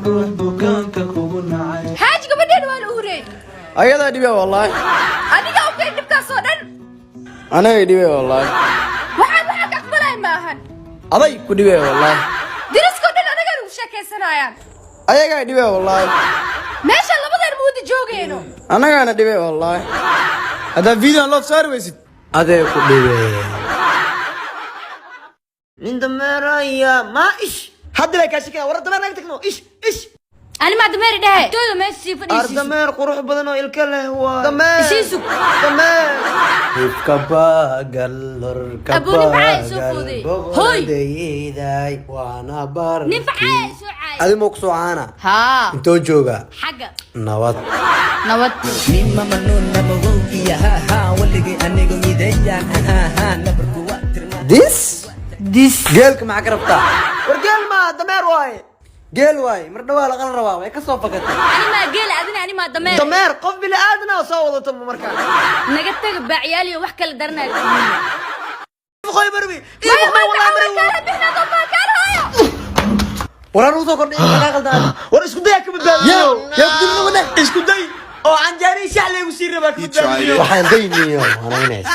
Ruux bukaanka kugu nacay. Xaaji, gabadheen waa la uurey. Ayadaa dhibe, wallaahi. Adiga u keen dhibkaasoo dhan. Anagay dhibe, wallaahi. Waxaan ka aqbalay maahan. Aday ku dhibe, wallaahi. Deriskoo dhan anagaa ugu sheekaysanayaan. Ayagaa dhibe, wallaahi. Meeshaan labadeen ma wada joogayno. Annagaana dhibe, wallaahi. Haddaa videoan loo saari weysid, adee ku dhibe. Nin dameeraya ma ish hadda bay kaa shakaya. War dameer naga tagno, ish ish. Ani maa dameeri dhehe? Agtooda meesha sii Ar fadhiisiiso. Dameer qurux badan oo ilka leh waa dameer. Isii sug. Dameer. Abuu, nin facaa soo fooday. Hoy. Waana bar. Nin facaa soo caay. Adi ma ku soo caana? Haa. Intoo jooga? Xagga. Nabad. Nabad. This This. Geelka maxaa ka rabtaa? War geel ma dameer waaye. Geel waaye, mar dhawaa la qalan rabaa, way ka soo fakatay. Ani maa geel adina, ani maa dameer. Dameer qof bini aadana oo soo wadato ma markaa. Naga taga, baacyaal iyo wax kala daranaya. Qoy marwi ii boqoy, wallahi marwi. Waraan ugu soo kordhay, maxaa qaldan? War isku day ka badbaadiyo. Yaa ku dilna wadne. Isku day oo canjaari shax leegu sii rabaa ka badbaadiyo. Waxaan dayniyo wanaagnays.